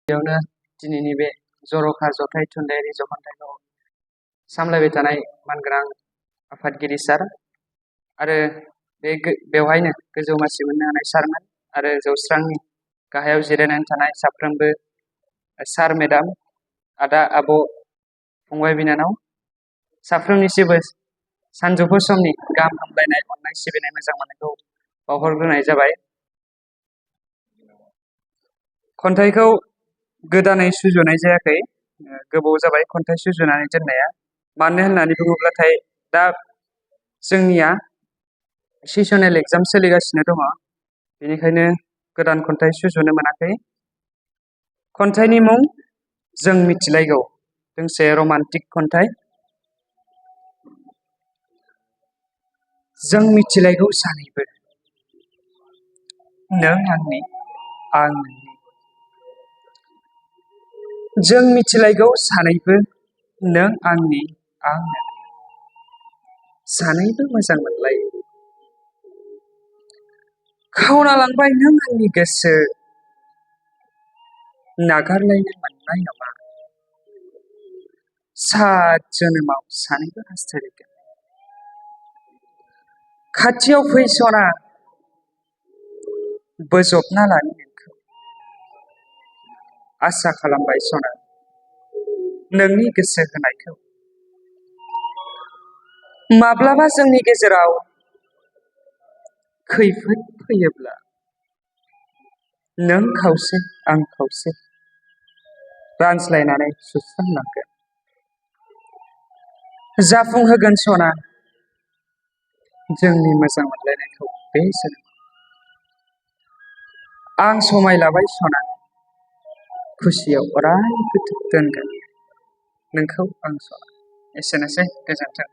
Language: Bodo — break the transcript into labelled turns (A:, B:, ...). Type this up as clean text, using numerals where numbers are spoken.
A: बेयावनो दिनैनि बे जर'खा जथाय थुनलाइयारि जख'न्थाइखौ सामलायबाय थानाय मानगोनां आफादगिरि सार आरो बेवहायनो गोजौ मासि मोननो हानाय सारमोन आरो जौस्रांनि गाहायाव जिरायनानै थानाय साफ्रोमबो सार मेडाम, आदा, आब', फंबाय, बिनानाव साफ्रोमनिसिमबो सानजौफु समनि गाहाम हामलायनाय, अननाय, सिबिनाय, मोजां मोननायखौ बावहरग्रोनाय जाबाय। खन्थाइखौ गोदानै सुजुनाय जायाखै, गोबाव जाबाय खन्थाइ सुजुनानै दोननाया। मानो होननानै बुङोब्लाथाय दा जोंनिया सेसनेल एग्जाम सोलिगासिनो दङ, बेनिखायनो गोदान खन्थाइ सुजुनो मोनाखै। खन्थाइनि मुं जों मिथिलायगौ, दोंसे रमान्टिक खन्थाइ। जों मिथिलायगौ सानैबो, नों आंनि आं नोंनि। जों मिथिलायगौ सानैबो, नों आंनि आं नोंनि। सानैबो मोजां मोनलायो। खावना लांबाय नों आंनि गोसो, नागारलायनो मोननाय नङा। सात जोनोमाव सानैबो हास्थायगोन। खाथियाव फै सना, बोजबना लानि नोंखौ। आसा खालामबाय सना, नोंनि गोसो होनायखौ। माब्लाबा जोंनि गेजेराव खैफोद फैयोब्ला नों खावसे आं खावसे रानज्लायनानै सुस्रांलांगोन। जाफुंहोगोन सना, जोंनि मोजां मोनलायनायखौ बे जोनोमाव। आं समाय लाबाय सना, खुसियाव अरायबो दोनगोन नोंखौ आं सना। एसेनोसै, गोजोन्थों।